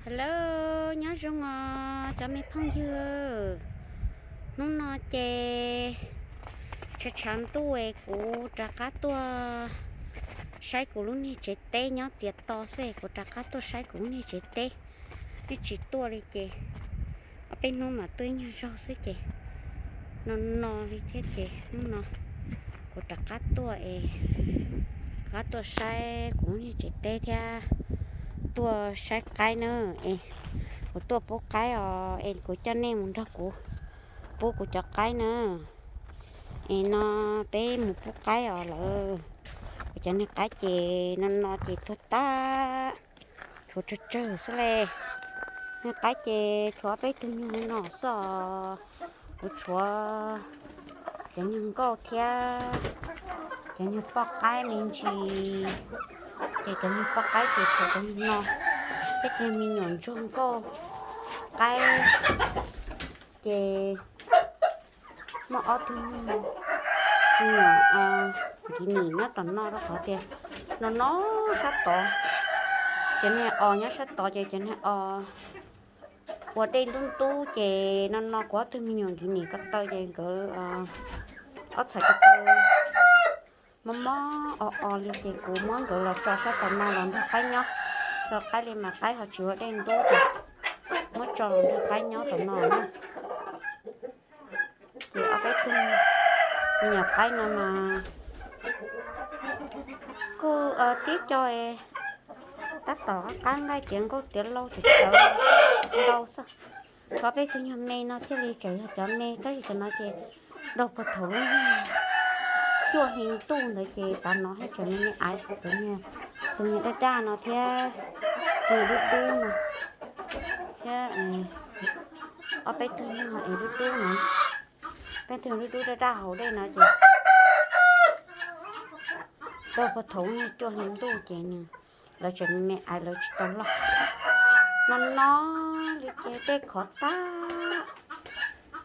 Hello, nyob zoo os cov me phooj ywg. Hnub no ces tshav tshav ntuj es kuv rov qab tuaj saib kuv lub niag tsev teb nyob txias to xwb es kuv rov qab tuaj saib kuv lub niag tsev teb. Yeej tsis tuaj li ces ob peb hnub mas tuaj ib nyuag zaug xwb ces no no li thiab ces hnub no kuv rov qab tuaj es rov qab tuaj saib kuv lub niag tsev teb thiab tuaj saib qaib na. Es kuv tuaj pub qaib os es kuv coj nej mus nrog kuv pub kuv cov qaib na. Es no peb mus pub qaib os lawm. Kuv cov niag qaib ces no no ces tuag tag, tshuav tsawg tsawg xwb le. Niag qaib ces tshuav peb tug nyuag no xwb os. Kuv tshuav cov nyuag nkauj thiab cov nyuag poj qaib me ntsis. Ces cov nyuag poj qaib ces tshuav cov nyuag no, peb cov me nyuam ntsuag nkauj qaib ces muaj ob tug nyuag me nyuam nkiv nim nyob tom no rau qhov tias no no sab tod, cov niag os nyob sab tod ces cov niag os ua dej ntub ntub ces no no kuv ob tug me nyuam nkiv nim ko taw ces nkawd ob txhais ko taw mob mob o o li ces kuv muab nkawd los tso sab tom no los nrog qaib nyob. Tso qaib li mas qaib ho tsis ua dej ntub ces muab tso los nrog qaib nyob tom no na. Ces ob peb tug me nyuam qaib no mas kuj tib co tab tom qab nqaij tiav nkauj tiav laus tseem tsawv ntau xwb. Tshuav peb tug nyuag me no thiaj li tseem yog cov me, tab sis cov no ces daug puag thaum lub cuaj hli ntuj ntawd ces tav no thiaj tseem me me aiv, tus nyuag daj daj no thiab tus dub dub no thiab ob peb tug nyuag es dub dub no, peb tug dub dub daj daj hauv dej no ces daug puag thaum lub cuaj hli ntuj ces nws, lawv tseem me me aiv lawv tsis tau loj. No no li ces dej khov tag,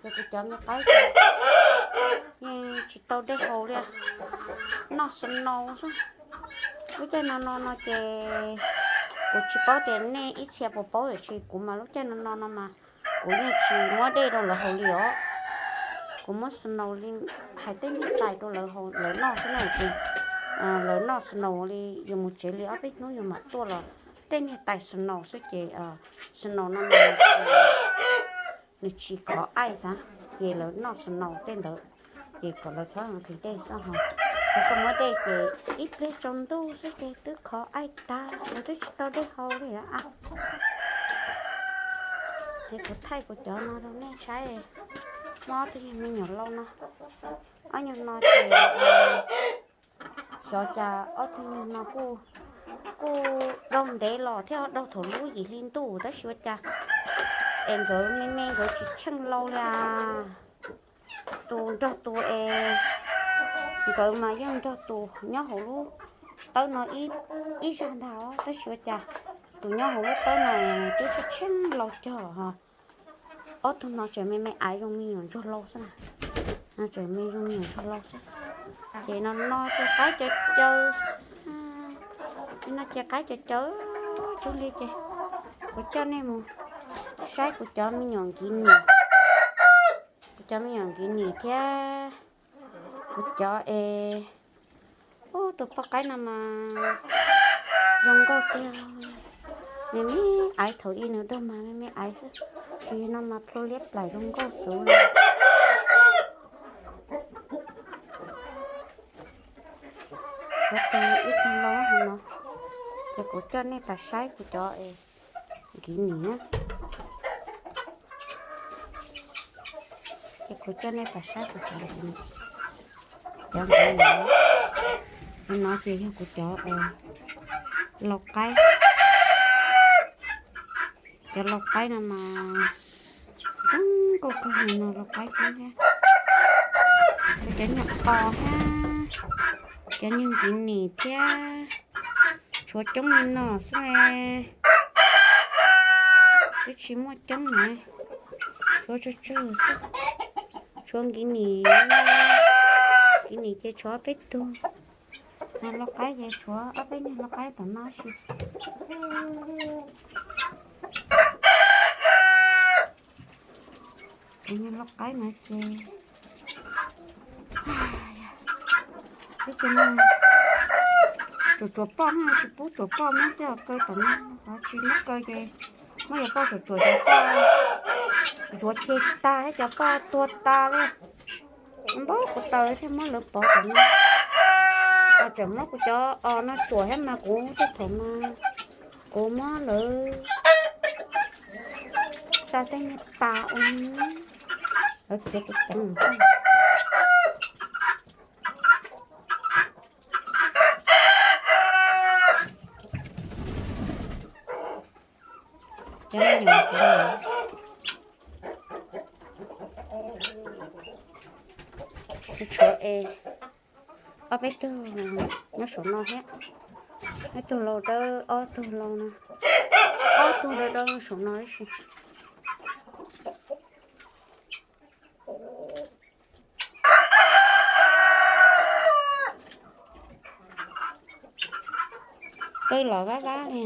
ces kuv cov me qaib ces yeej tsis tau dej haus li, noj snow xwb. Lub caij no no no ces kuv tsis paub tias nej ib txhia puas paub tiam sis kuv mas lub caij no no no mas kuv yeej tsis muab dej rau lawv haus li os. Kuv muab snow li hais tej niag tais rau lawv haus lawv noj xwb na ces lawv noj snow li, yus mus tsev li ob peb hnub yus mam tuaj los tej niag tais snow xwb ces snow no nws tsis khov aij xav, ces lawv noj snow tej ntawd ces kom lawv txhob thim dej xwb ho. Lawv koj muab dej ces ib pliag tsaus ntuj xwb ces twb khov aij tag, lawv twb tsis tau dej haus li a. Ces kuv thaij kuv cov no rau nej saib, muaj ob tug me nyuam lau no, ob nyuag no ces xyov cas ob tug nyuag no kuj daug ntev los thiab daug thaum lub yim hli ntuj tab sis ua cas es nkawd me me nkawd tsis tsheej lau li as. Tus nrog tus es nkawd mas yeej nrog tus nyob hauv lub tawb no ib zag ntag tab sis ua cas tus nyob hauv lub tawb no twb tsheej tsheej lau cog ho. Ob tug no tseem me me aiv zoo me nyuam ntsuag lau xwb na. Tseem me zoo me nyuam ntsuag lau xwb. Ces no no ces qaib cov caw, no ces qaib cov caw cuag li ces kuv coj nej mus saib kuv cov me nyuam nkiv nim, kuv cov me nyuam nkiv nim thiab kuv cov es, ub, tus poj qaib no mas zoo nkauj tiag. Me me aiv, thaum ub nws daug mas me me aiv xwb, tsis no mas plhu liab plaim zoo nkauj xwb li. Kuv tus ib tug lau hauv no, ces kuv coj nej pam saib kuv cov es nkiv nim na. Ces kuv coj nej pam saib kuv cov nkiv nim. Cov nkiv nim no ces yog kuv cov lau qaib. Cov lau qaib no mas zoo nkauj kawg li no, lau qaib coob thiab. Kuv cov nyuag os thiab, cov nyuag nkiv nim thiab, tshuav coob li no xwb. Twb tsis muaj coob na, tshuav tsawg tsawg xwb. Tshuav nkiv nim, nkiv nim ces tshuav peb tug. Lau qaib ces tshuav ob peb niag lau qaib tom no sis. Qaib no ces, ib tug no tsuas tsuas poj na, tsis pub tsuas poj muab coj kaw tom no, ho tsis muab kaw ces muab cov poj tsuas tsuas cov poj zuav ceg tag thiab cov poj tuag tas li. Npau kuv taws thiaj muab lawv pov tom no. Tseem muab kuv cov os no tsuam thiab mas kuv tej thaum mas kuv muab lawv xa tej niag pas ua lawv khiav ceev ceev. Cov me nyuam, tshuav es ob peb tug nyob saum no thiab. Ib tug laus dawb, ob tug laus no, ob tug dawb dawb saum no ib si. Qw los vab vab li.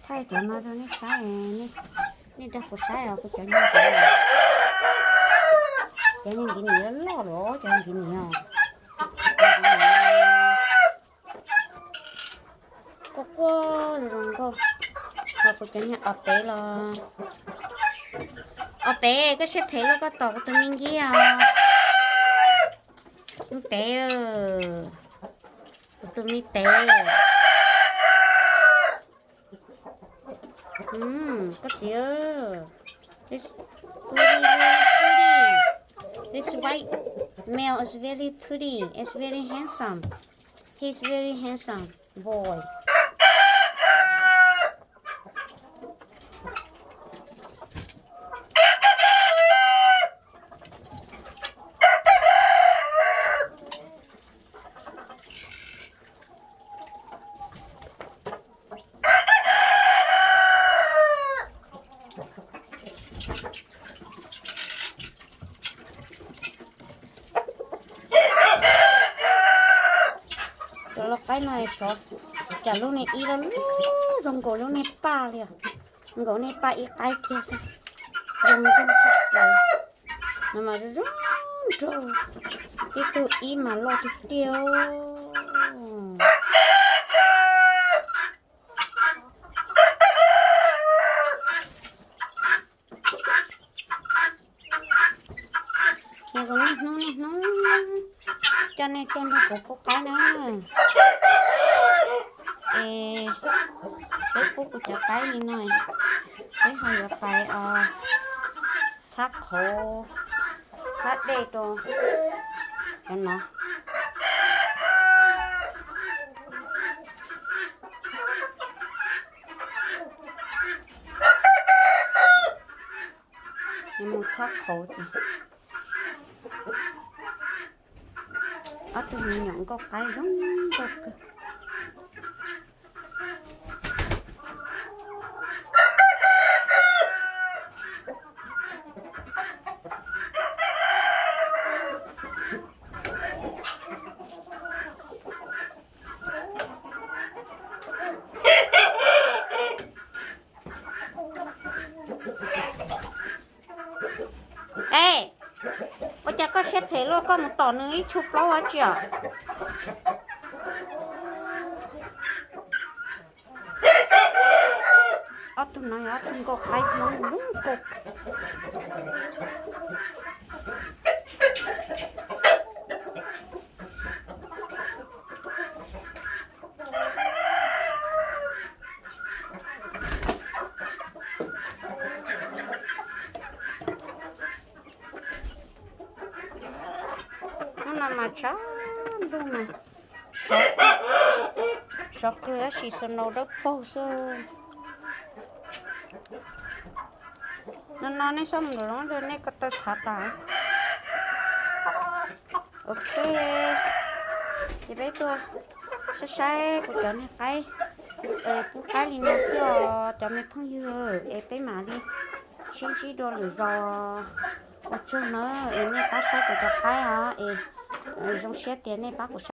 Thaij cov no rau nej saib, nej nrog kuv saib os, kuv cov niag nkiv, cov niag nkiv nim loj loj los cov nkiv nim os. Quaj quaj zoo nkauj. Ho kuv cov niag os pem los, os pem koj siab phem luaj koj tom kuv tus me nkiv os. Me pem, kuv tus me pem. Koj txiv, this pretty, very pretty. This white male is very pretty. Is very handsome. He's very handsome boy. Cov lau qaib no xyov cas lub niag ib lub lub zoo nkaus lub niag paj li os. Nkaus niag paj ib qaib kiag xwb. Zoo nraug tshaj plaws. No mas zoo zoo nraug. Tib tug ib mas loj tiag tiag. Ces kuv niaj hnub niaj hnub coj nej tuaj nrog kuv pub qaib na. Es peb pub kuv cov qaib li no, peb ho yuav pais txhab qhauv, txhab dej rau cov no. Mus txhab qhauv ces ob tug me nyuam nkauj qaib zoo nkauj kawg. Es, ua cas koj siab phem luaj koj mus tom nws ib tshu plaub dab tsi os? Ob tug no yog ob tug nkauj qaib Hmoob zoo nkauj. Hnub no mas tshav ntuj mas sov qw tab sis snow dawb paug xwb. No no nej soj mus nram zoov ntawd nej ko taw txhav tas. Ok, ces peb tuaj saib saib kuv cov niag qaib, pub qaib li no xwb os cov me phooj ywg, es peb mam li sib ntsib dua lwm zaus. Ua tsaug na, es nej pab saib kuv cov qaib os, es zoo siab tias nej pab kuv